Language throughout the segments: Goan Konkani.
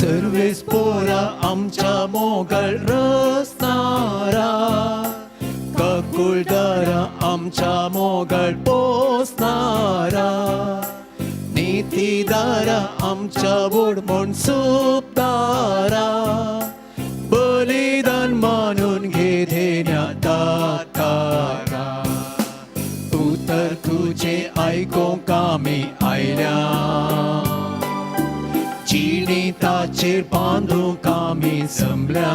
सर्वेस पोरा आमच्या मोगल रसनारा, काकुळदारा आमच्या मोगल पोसनारा, नितीदारा आमच्या वोड म्हूण सुपदारा, बलिदान मानून घे देण्या दातारा. उतर तुझे आयकोंक आमी आयल्या, जिणी ताचेर बांदूंक आमी जमल्या.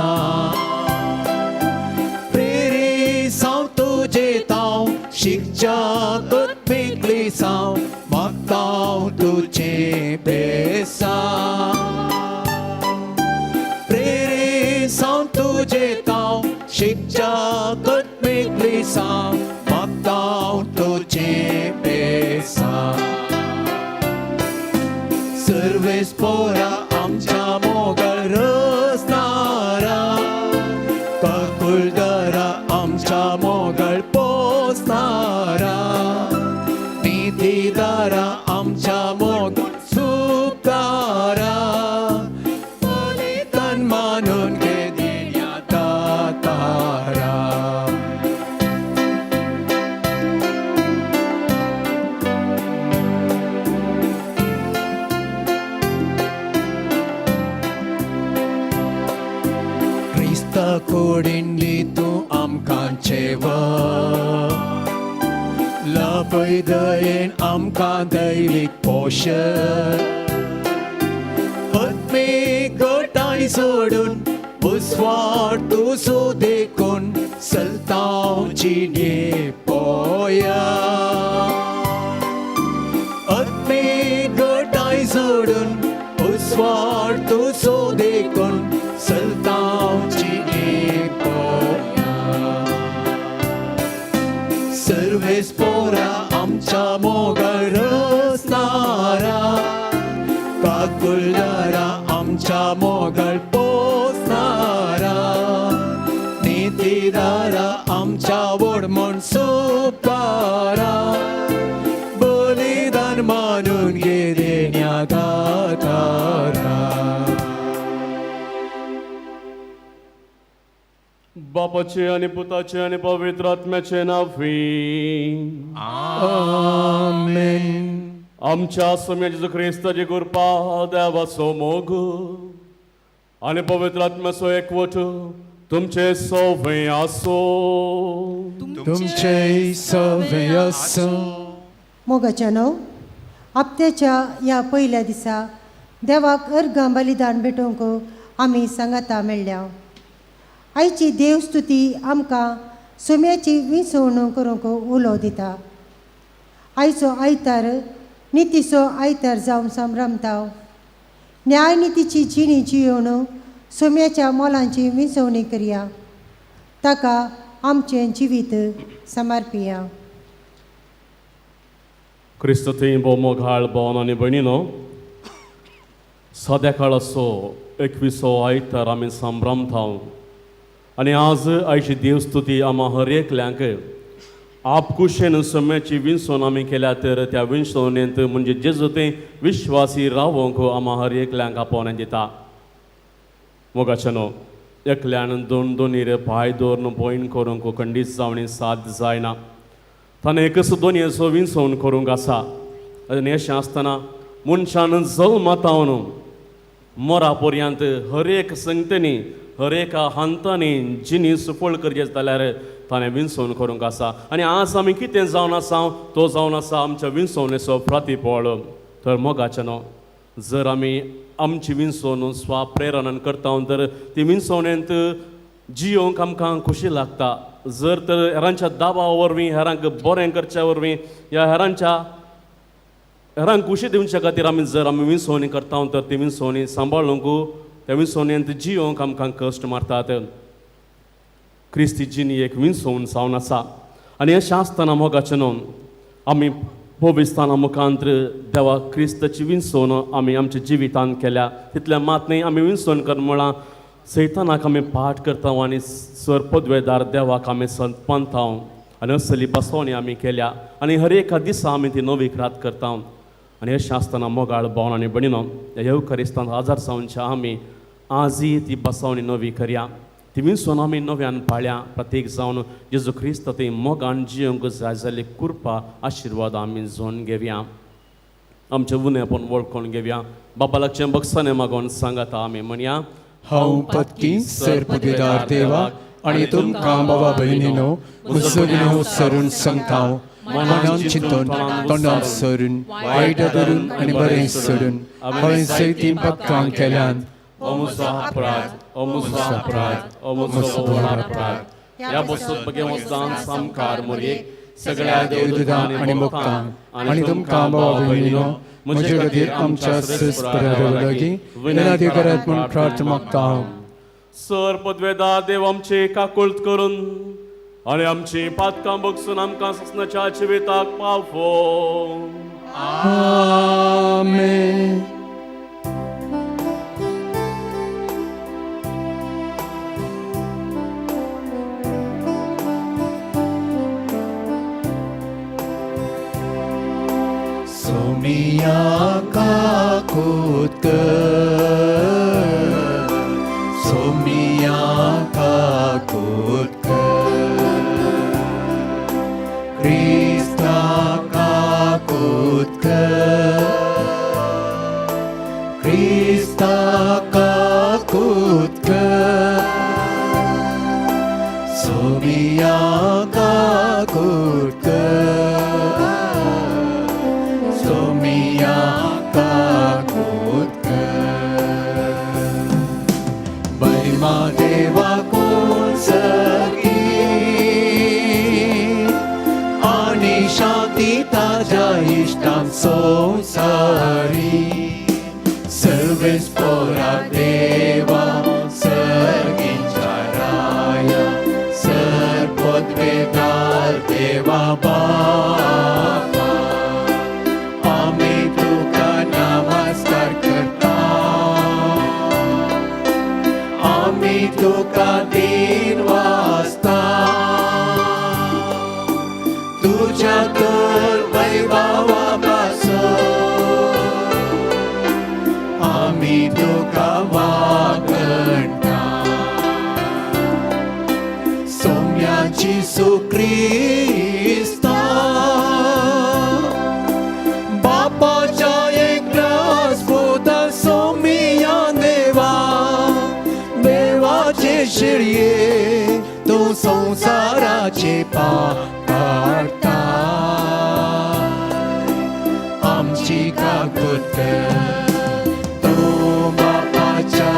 प्रेरी साव तुजे ताव शिकच्या कत्मिकली साव, मागताव तुजे बेसांव. प्रेरी साव तुजे ताव शिकच्या कत्मिकली साव, मागताव तुजे बेसांव. सर्वेस पोरा आमच्या मोगल रसनारा, काकुळदारा आमच्या मोगल पोसनारा, नितीदारा आमच्या मोगल सुपदारा, बलिदान मानून घे देण्या दातारा. क्रिस्ता कुडीन दी तूं आमकां जेवण, लपय दयेन आमकां दैवीक पोशण. आत्मीक गटाय सोडून उस्वाड तुजो देखून चलताव जिणे पोया. आत्मीक गटाय सोडून उस्वाड तुजो देखून चलताव जिणे पोया. सर्वेस पोरा आमच्या मोगल रसनारा, काकुळदारा आमच्या मोगल पोसनारा, नितीदारा आमच्या वोड म्हूण सुपदारा, बलिदान मानून घे देण्या दातारा. बापाचे आनी पुताचे आनी पवित्र आत्म्याचे नांवी. आमेन. आमच्या सोम्या जेजू क्रिस्ताची कृपा, देवाचो मोग आनी पवित्र आत्म्याचो एकवट तुमचे सवे आसो. तुमचे सवे आसूं. मोगाच्या न्हू, हप्त्याच्या ह्या पयल्या दिसा देवाक अर्गां बलिदान भेटोवंक आमी सांगाता मेळ्ळ्या. आयची देवस्तुती आमकां सुम्याची विसवणूक करूंक उलो दिता. आयचो आयतार नितीचो आयतार जावन संभ्रमता. न्यायनितीची जिणी जियोवन सुम्याच्या मोलांची विसवणी करया, ताका आमचें जिवीत समर्पिया. क्रिस्त थंय भोव मोगाळ भोवन आनी भयणीनो, सद्या काळाचो एकविसो आयतार आमी संभ्रमता आनी आज आयची देवस्तुती आमा हर एकल्यांक आपकुशेन सम्याची विंसवण आमी केल्या तर त्या विंसवणेंत म्हणजे जेजू तें विश्वासी रावोंक आमा हर एकल्यांक आपोवणें दिता. मोगाचें न्हू, एकल्यान दोन दोनीर पांय दवरून भयण करूंक खंडीत जावणी साध्य जायना. ताणें एकच दोनयेचो विंसवण करूंक आसा. आनी अशें आसतना मनशान जल्मतावन मरा पर्यंत हर एक संगतेनी हर एका हांतांनी जिणी सुफळ करचें जाल्यार ताणें विंसवण करूंक आसा. आनी आज आमी कितें जावन आसा तो जावन आसा आमच्या विंसवणेचो प्रतिफळ. तर मोगाचें न्हू, जर आमी आमची विंसवण स्वप्रेरणान करता तर ती विंसवणेंत जियोंक आमकां खोशी लागता. जर तर हेरांच्या दाबा वरवीं, हेरांक बरें करच्या वरवीं ह्या हेरांक खुशी दिवच्या खातीर आमी जर आमी विंसवणी करता तर ती विंसवणी सांबाळूंक त्या विंसवणेंत जियोंक आमकां कश्ट मारतात. क्रिस्ती जिणी एक विंसवण जावन आसा. आनी अशें आसतना मोगाचें न्हू, आमी पविस्ताना मुखांत देवा क्रिस्ताची विंसवण आमी आमच्या जिवितांत केल्या. तितलें मात न्हय, आमी विंसवण कर म्हळां सैतानाक आमी पाठ करता आनी सर पदवेदार देवाक आमी संत मानता आनी असली बसवणी आमी केल्या आनी हर एका दिसा आमी ती नवी रात करता. आनी अशें आसतना मोगाळ भावन आनी भयणीनो ह्या येवकारिस्तांत हाजर जावच्या आमी आजय ती बसावणी नवी करया, ती विसोन आमी नव्यान पाळया. प्रत्येक जावन जेजू क्रिस्त थंय मोगान जियोंक जाय जाल्ली कृपा आशिर्वाद आमी जोन घेवया. आमचें उणेपण वळखून घेवया. बाबा लागचें बक्षाने मागोन सांगाता आमी म्हणया. हांव पत्की सर पदवीदार देवा आनी तुमकां बाबा भयणीनो म्हजो सरून सांगता, मनान चिंतून तोंडान सरून वायट धरून आनी बरें सोडून हांवें सयतीं पक्कां केल्यान. ओ म्हजो अपराध, ओ म्हजो अपराध, ओ म्हजो व्हड अपराध. ह्या बसून बगे वचदान सामकार मोरयेक सगळ्या देवदूतांक आनी मुक्तांक आनी तुमकां बाबा भयणीनो म्हजे खातीर आमच्या सुस्परा लागीं विनंती करात म्हूण प्रार्थना मागता हांव. सर पदवेदार देव आमची काकुळट करून आनी आमची पातकां बगसून आमकां ससनाच्या जिविताक पावो. आमेन. सोमिया काकूत कर, सोमिया काकूत कर, क्रिस्ता काकूत कर, क्रिस्ता काकूत कर, सोमिया काकूत कर, सोमिया काकूत कर. महिमा देवा कोण सगी आनी शांती ताज्या इश्टां संवसारी. सर्वेस पोरा देवा सर्गींच्या राया, सर पदवेदार देवा बापा, आमी तुका नमस्कार करता, आमी तुका दिन वाजता, तुज्या तर वैभवा पासून आमी तुका वागणटा. सोम्याची सुक्रिस्ता बापाच्या एकल्याच पुता सोमिया देवा, देवाचे शिळये तूं संवसाराचे पाप काडटा, आमची काकूत कर. तूं बापाच्या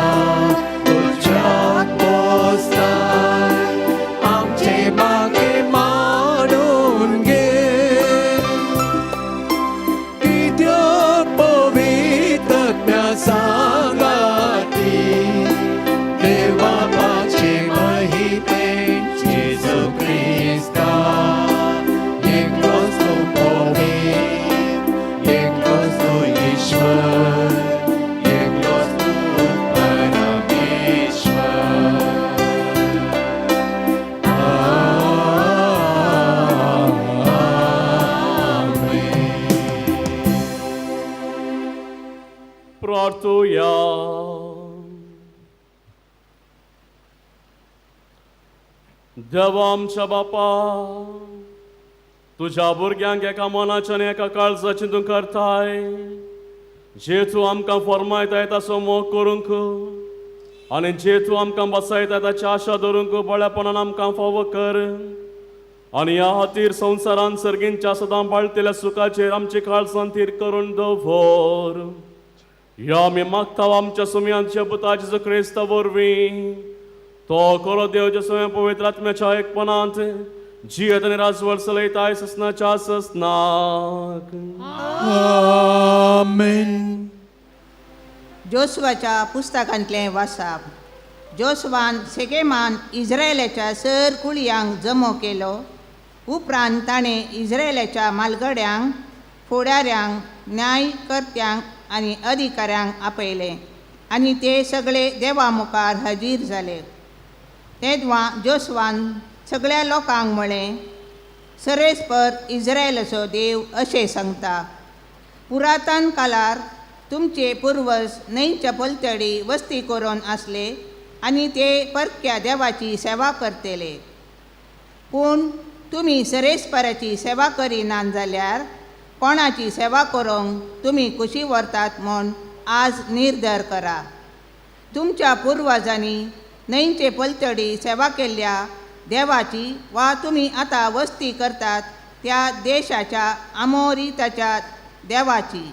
उज्याक पोसताय, आमचे मागे मानून घे. कित्याक पवित्रत्म्या सांगाती देवा बापाचे महिमेन जेजू क्रिस्ता, एकलोच तूं पवित्र, एकलोच तूं ईश्वर, एकलोच तूं परमेश्वर. आमेन. प्रार्थुया. देवा आमच्या बापा, तुज्या भुरग्यांक एका मनाच्यान आनी एका काळजाचें तूं करताय, जे तूं आमकां फॉर्मायताय ताचो मोग करूंक आनी जे तूं आमकां बसायताय ताची आशा धरूंक बळेपणान आमकां फावो कर. आनी ह्या खातीर संवसारान सर्गींच्या सदां बाळतेल्या सुखाचेर आमची काळजान थीर करून दवर. ह्या आमी मागता आमच्या सुम्यांच्या पुता जेजू क्रिस्ता वरवीं, तो खरो देव जेसू पवित्र आत्म्याच्या एकपणांत जियेत आनी राजवट चलयताय ससनाच्या ससनाक. आमेन. जोशुआच्या पुस्तकांतलें वासाप. जोशुआन सेकेमान इस्रायलाच्या सर कुळयांक जमो केलो. उपरांत ताणें इस्रायलाच्या मालगड्यांक, फुडाऱ्यांक, न्यायकर्त्यांक आनी अधिकाऱ्यांक आपयले आनी ते सगळे देवा मुखार हाजीर जाले. तेदवा जोशुआन सगळ्या लोकांक म्हळें, सरेस्पर इस्रायलाचो देव अशें सांगता, पुरातन काळार तुमचे पुर्वज न्हंयच्या पलतडी वस्ती करून आसले आनी ते परक्या देवाची सेवा करतले. पूण तुमी सरेस्पराची सेवा करिनात जाल्यार कोणाची सेवा करूंक तुमी खुशी व्हरतात म्हूण आज निर्धर करा. तुमच्या पुर्वजांनी न्हंयचे पलतडी सेवा केल्ल्या देवाची वा तुमी आतां वस्ती करतात त्या देशाच्या आमोरिताच्या देवाची.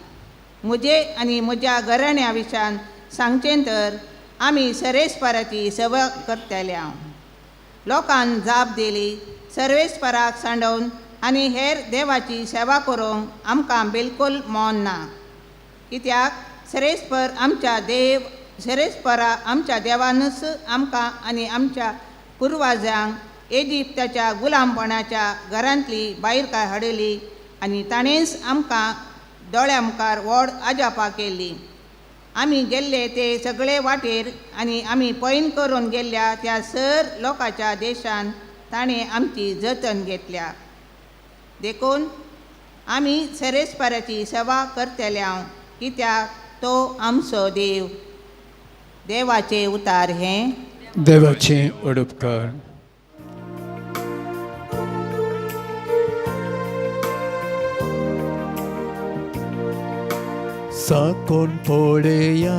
म्हजे आनी म्हज्या घराण्या विशयान सांगचें तर आमी सरेस्पराची सेवा करतले. लोकान जाप दिली, सर्वेस्पराक सांडोवन आनी हेर देवाची सेवा करूंक आमकां बिलकूल मन ना. कित्याक सरेस्पर आमच्या देव सरेस्परा आमच्या देवानूच आमकां आनी आमच्या पुर्वाजांक इजिप्ताच्या गुलामपणाच्या घरांतली भायर काय हाडली आनी ताणेंच आमकां दोळ्या मुखार व्हड अजापां केल्ली. आमी गेल्ले ते सगळे वाटेर आनी आमी पैन करून गेल्ल्या त्या सर लोकांच्या देशान ताणें आमची जतन घेतल्या. देखून आमी सरेस्पराची सेवा करतले हांव, कित्याक तो आमचो देव. देवाचे उतार हें देवाचे उडपकार. साकोन पळया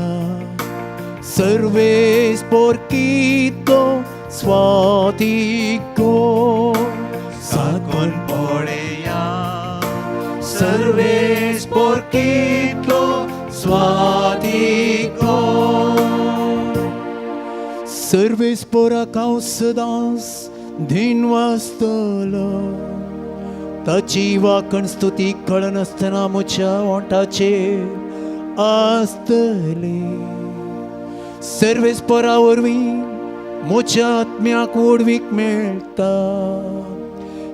सर्वेस पोरकितो स्वातिको. साकून पळया सर्वेस पोरकितलो स्वातिको. सर्वेस पोराक हांव सदांच धीन वाचतलो. ताची वाकण स्तुती कळनासतना म्हज्या ओंठाचेर आसतली. सर्वेस पोरा वरवीं म्हज्या आत्म्याक व्हडवीक मेळटा.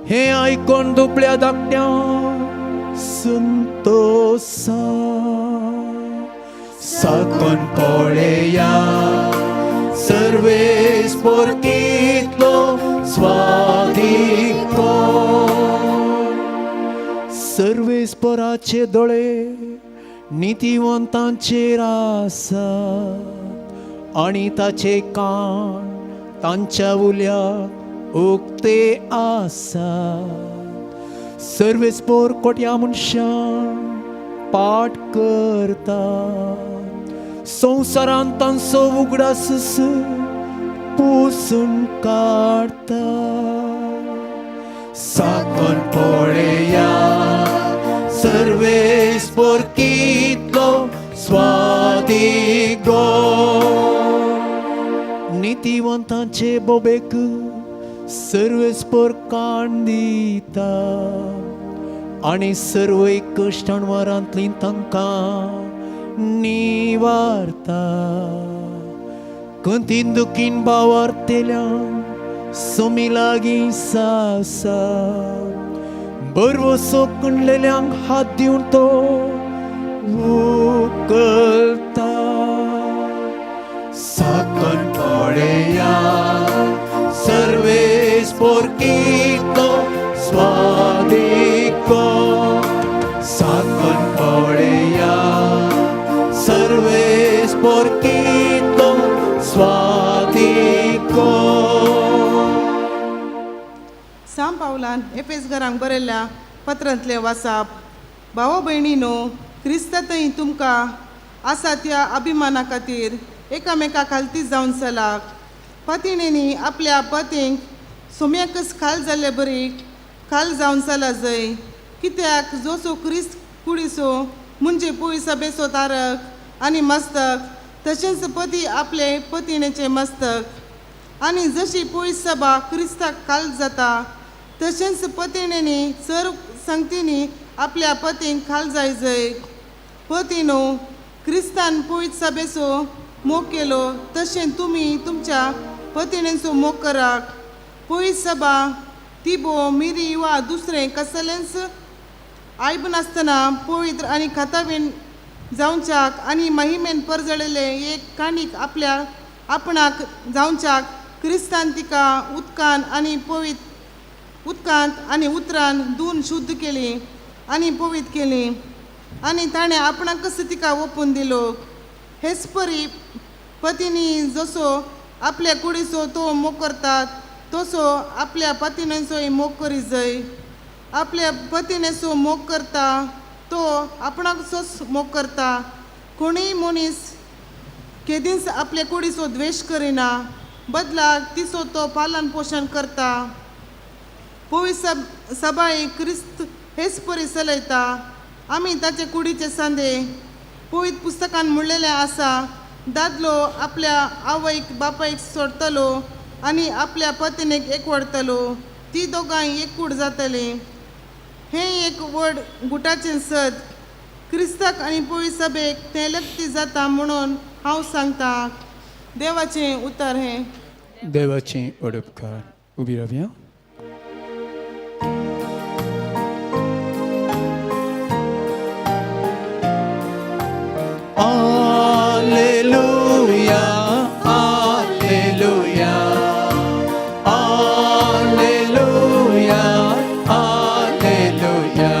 हें आयकोन दुबळ्या धाकट्या संतोसा. साकून पळया सर्वेस पोरकितलो स्वातिको. सर्वेस पोराचे दोळे नितीवंतांचेर आसा आनी ताचे कान तांच्या उल्याक उक्ते आसा. सर्वेस पोर कोट्या मनशां पाठ करता. संवसारांत तांचो उगडास पुसून काडटा. साकून पळया सर्वेस पोरकितलो स्वातिको. नितीवंतांचे बोबेक सर्वेस पोर कान दिता आनी सर्वय कश्टांवारांतली तांकां निवारता. कंतीन दुखीन बावारतेल्यांक सोमी लागीं सासा. बरवसो कणलेल्यांक हात दिवन तो उकलता. साकून पळया सर्वेस पोरकितलो स्वातिको. साकून पळया सर्वेस पोरकितलो स्वातिको. सांव पावलान एफेस घरांक बरयल्ल्या पत्रांतलें वासाप. भाव भयणीनो, क्रिस्तांतय तुमकां आसा त्या अभिमाना खातीर एकामेका खालती जावन चलाक. पतिणेंनी आपल्या पतींक सोम्याकच खाल जाल्ले बरी खाल जावन चला जय. कित्याक जोसो क्रिस्त कुडीचो म्हणजे पयसभेचो तारक आनी मस्तक, तशेंच पती आपले पतिणेचें मस्तक. आनी जशी पयस सभा क्रिस्ताक खाल जाता तशेंच पतिणेंनी सर संगतींनी आपल्या पतींक खाल जाय जय. पतीनो, क्रिस्तान पयस सभेचो मोग केलो तशें तुमी तुमच्या पतिणेचो मोग करात. पयस सभा तिबो मिरी वा दुसरें कसलेंच आयब नासतना पवित्र आनी खातावीण जावच्याक आनी महिमेन परजळिल्लें एक काणीक आपल्या आपणाक जावच्याक क्रिस्तान तिका उदकान आनी पवित्र उदकांत आनी उतरान धुवन शुद्ध केली आनी पवित्र केली. आनी ताणें आपणाकच तिका ओपून दिलो. हेच परी पतीनी जसो आपल्या कुडीचो तो मोग करतात तसो आपल्या पतिनेचोय मोग करी जाय. आपल्या पतिनेचो मोग करता तो आपणाकचोच मोग करता. कोणीय मनीस केदींच आपल्या कुडीचो द्वेश करिना, बदलाक तिचो तो पालन पोशण करता. पवित्र सभाई क्रिस्त हेच परी चलयता. आमी ताचे कुडीचे सांदे. पवित्र पुस्तकान म्हणलेलें आसा, दादलो आपल्या आवयक बापायक सोडटलो आनी आपल्या पत्नीक एकवडतलो, ती दोगांय एकूट जातली. हें एक व्हड गुटाचें सद. क्रिस्ताक आनी पवित्र सभेक तें लक्ती जाता म्हणून हांव सांगता. देवाचें उतर हें. देवाचें उपकार. उबी रावया. Alleluia, Alleluia, Alleluia, Alleluia.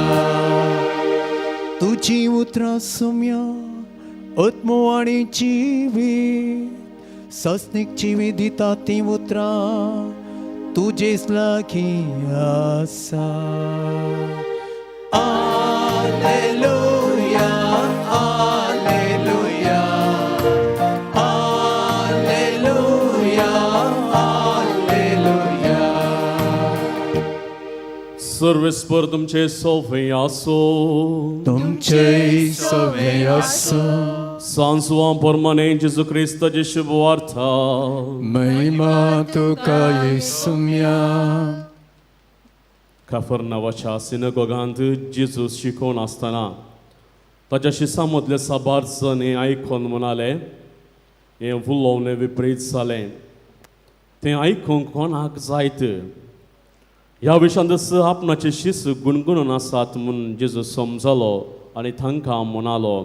तुजी उतरां सुम्या आत्मो आनी जिवीत सस्नीक जिवीत दिता तीं उतरां तुजेच लागीं आसा. Alleluia, Alleluia, Alleluia, Alleluia. सर्वेस्पर तुमचे सोफे आसो. तुमचे सवे आसूं. सांसुआ परमाने जेजू क्रिस्ताची शुभ वार्ता. महिमा तुका येसुम्या. काफरनावाच्या सिनगोगांत जेजू शिकोवन आसतना ताच्या शिसां मदले साबार जण हें आयकून म्हणाले, हें उलोवणें विपरीत जालें, तें आयकूंक कोणाक जायत. ह्या विशांत आपणाचे शिस गुणगुणून आसात म्हूण जेजू समजलो आनी तांकां म्हणालो,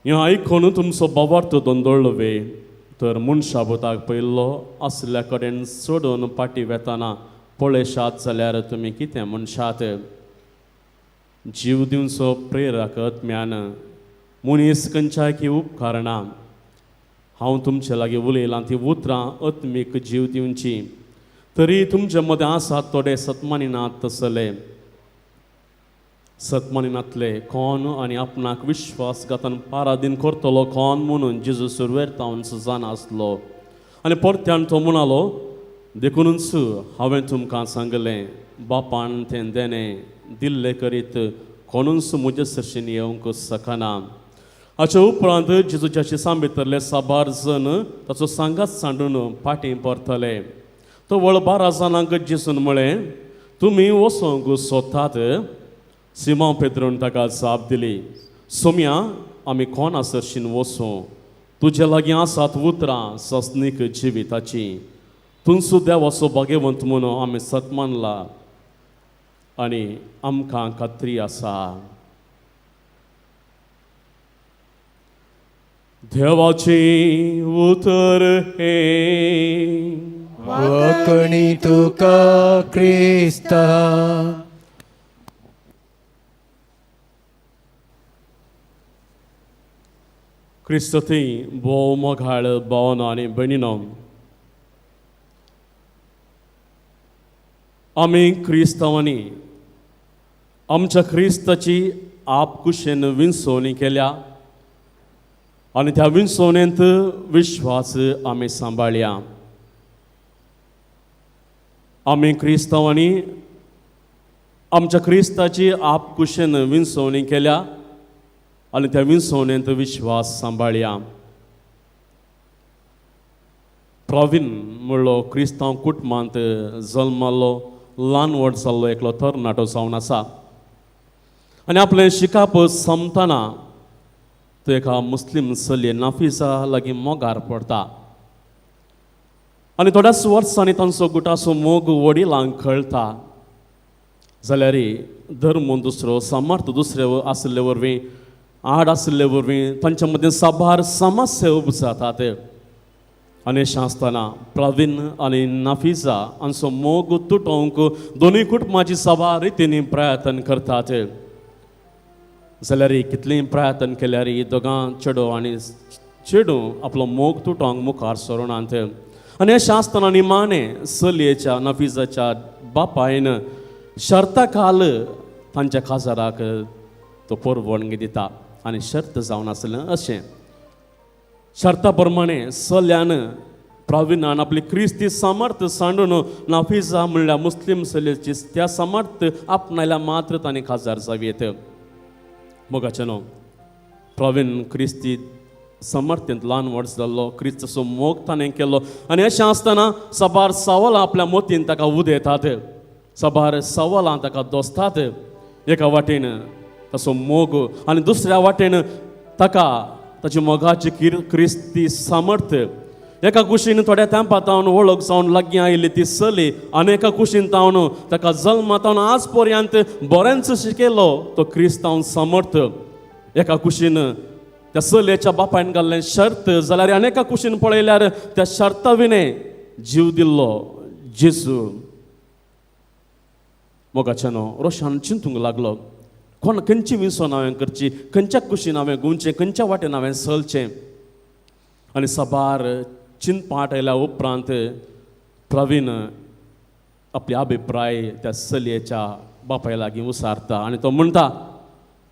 हें आयकून तुमचो बावार्थ दोंदोळ्ळो वे? तर मनशा भुताक पयल्लो आसल्या कडेन सोडून फाटीं वेतना पळयशात जाल्यार तुमी कितें म्हणशात? जीव दिवचो प्रेरक आत्म्यान मनीस खंयच्याय की उपकारना. हांव तुमचे लागीं उलयलां ती उतरां आत्मीक जीव दिवची, तरी तुमचे मदें आसात थोडे सतमानिनात तसले. सतमानिनातले कोण आनी आपणाक विश्वासघातान पारादीन करतलो कोण म्हणून जेजू सुरवेर तावन जाणा आसलो. आनी परत्यान तो म्हणालो, देखूनच हांवें तुमकां सांगलें, बापान तें देणें दिल्लें करीत कोणूच म्हजे सरशीन येवंक शकना. हाचे उपरांत जेजूच्या शिसां भितरले साबार जण ताचो सांगात सांडून फाटीं परतले. तो व्हड 12 जाणांक जेजून म्हळें, तुमी वचोंक सोदतात? सिमांव पेद्रून ताका जाप दिली, सोम्या, आमी कोणा सरशीन वचूं? तुजे लागीं आसात उतरां सस्नीक जिविताची. तुमचो देवाचो भाग्यवंत म्हणून आमी सत मानला आनी आमकां खात्री आसा. देवाचें उतर हें. वकणी तुका क्रिस्ता. क्रिस्तती भोव मोगाळ भावना आनी भयणीनो, आमी क्रिस्तांवांनी आमच्या क्रिस्ताची आपकुशेन विंचवणी केल्या आनी त्या विंचवणेंत विश्वास आमी सांबाळया. आमी क्रिस्तांवांनी आमच्या क्रिस्ताची आपकुशेन विंचवणी केल्या आनी त्या विंचवणेंत विश्वास सांबाळया. प्रवीण म्हणलो क्रिस्तांव कुटुंबांत जल्माल्लो ल्हान व्हड जाल्लो एकलो तरणाटो जावन आसा आनी आपलें शिकप सोंपतना तो एका मुस्लीम चलये नाफिजा लागीं मोगार पडटा आनी थोड्याच वर्सांनी तांचो गुटाचो मोग वडिलांक कळटा. जाल्यार धर्म दुसरो समर्थ दुसरे आशिल्ले वरवीं आड आशिल्ले वरवीं तांच्या मदीं साबार समस्या उब जातात. आनी अशें आसतना प्रवीण आनी नाफिजा हांचो मोग तुटोवंक दोनूय कुटुंबाची साबार रितींनी प्रयत्न करतात. जाल्यार कितलीं प्रयत्न केल्यार दोगां चेडो आनी चेडूं आपलो मोग तुटोंक मुखार सरुणांत. आनी अशें आसतना निमाणें चलयेच्या नफिजाच्या बापायन शर्ता काल तांच्या काजाराक तो परवणगी दिता आनी शर्त जावन आसलें अशें शर्ता प्रमाणे चल्यान प्रवीणान आपली क्रिस्ती समर्थ सांडून नाफिजा म्हणल्यार मुस्लीम चलयेची त्या समर्थ आपणायल्या मात्र ताणें काजार जावयेत. मोगाचें न्हू प्रवीण क्रिस्ती समर्थेंत ल्हान व्हड जाल्लो, क्रिस्ताचो मोग ताणें केलो आनी अशें आसतना साबार सवालां आपल्या मोतीन ताका उदयतात, साबार सवालां ताका दोसतात. एका वाटेन ताचो मोग आनी दुसऱ्या वाटेन ताका ताची मोगाची क्रिस्ती सामर्थ. एका कुशीन थोड्या तेंपा तावन वळख जावन लागीं आयिल्ली ती चली आनी एका कुशीन तावन ताका जल्मा तावन आज पर्यंत बरेंच शिकयलो तो क्रिस्तांव समर्थ. एका कुशीन त्या चलयेच्या बापायन घाल्लें शर्त जाल्यार आनी एका कुशीन पळयल्यार त्या शर्ता विणें जीव दिल्लो जेजू. मोगाच्या न्हू रोशान चिंतूंक लागलो, कोण खंयची विसोन हांवें करची, खंयच्या कुशीन हांवें गुंवचें, खंयच्या वाटेन हांवें चलचें. आनी साबार चिंतपाट आयल्या उपरांत प्रवीण आपले अभिप्राय त्या चलयेच्या बापाय लागीं उसारता आनी तो म्हणटा,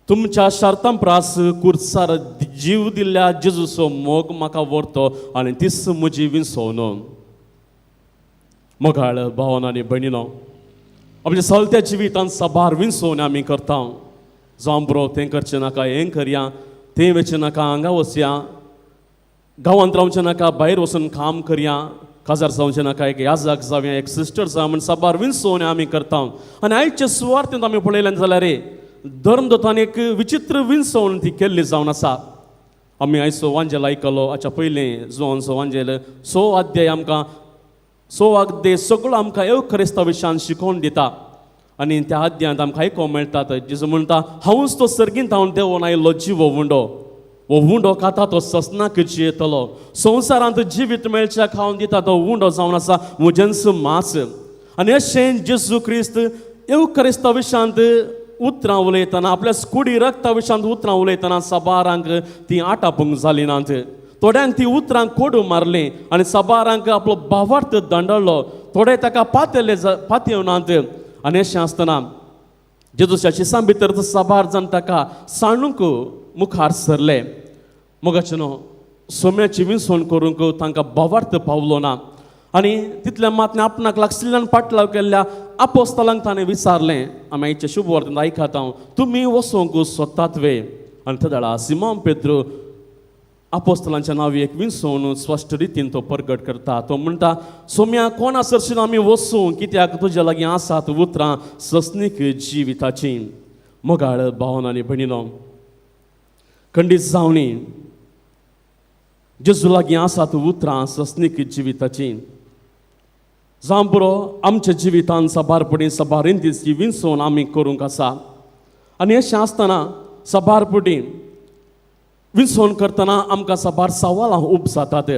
तुमच्या शर्तां प्रास कुर्सार जीव दिल्ल्या जेजूचो मोग म्हाका व्हरतो आनी तीच म्हजी विसवण. मोगाळ भावन आनी भयणीनो, आमच्या चलत्या जिवितांत साबार विसवण आमी करता. जावं बरो तें करचें नाका, हें करया, तें वचचें नाका, हांगा वचया, गांवांत रावचें नाका, भायर वचून काम करया, काजार जावचें नाका, एक याजाक जावया, एक सिस्टर जावं म्हण साबार विसवण आमी करता. आनी आयचे सुवार्थेंत आमी पळयलें जाल्यार धर्मदत्तान एक विचित्र विसवण ती केल्ली जावन आसा. आमी आयचो वांजेल आयकलो, हाच्या पयलीं जुवानचो वांजेल सो अध्याय आमकां सो अध्याय सगळो आमकां येवक्रिस्ता विशयान शिकोवन दिता. आनी त्या अध्यायांत आमकां आयकोंक मेळटात जेजू म्हणटा, हांवूच तो सर्गींत हांव देंवोन आयिल्लो जिवो उंडो, हो उंडो खाता तो ससनाक जियेतलो, संवसारांत जिवीत मेळच्या खावन दिता तो उंडो जावन आसा म्हजेंच मास. आनी अशें जेजू क्रिस्त येवक्रिस्ता विशयांत उतरां उलयतना, आपल्या कुडी रक्ता विशयांत उतरां उलयतना साबारांक ती आटापूंक जाली नात. थोड्यांक ती उतरां कोडू मारली आनी साबारांक आपलो भावार्थ दंडलो, थोडे ताका पातेले पातयेवनात. आनी अशें आसतना जेजूच्या शिसां भितर साबार जाण ताका सांडूंक मुखार सरले. मोगाचें न्हू सोम्याची विसवण करूंक तांकां भावार्थ पावलो ना आनी तितल्या मात आपणाक लागशिल्ल्यान पाटलाव केल्ल्या आपोस्तलांक ताणें विचारलें, आमी आयचे शुभवर्तन आयकात हांव, तुमी वचोंक सोदतात वे? आनी त्या वेळार सिमोन पेद्रू आपोस्तलांच्या नांवी एक विसवण स्पश्ट रितीन तो प्रगट करता. तो म्हणटा, सोम्या कोणा सरशीन आमी वचूं, कित्याक तुज्या लागीं आसात उतरां सस्नीक जिविताची. मोगाळ भावन आनी भयणीनो, खंडीत जावणी जेजू लागीं आसात उतरां सस्नीक जिविताची. जावं पुरो आमच्या जिवितान साबारपणी साबार रितीची विसवण आमी करूंक आसा. आनी अशें आसतना साबारपणी विसवण करतना आमकां साबार सवालां उब जातात.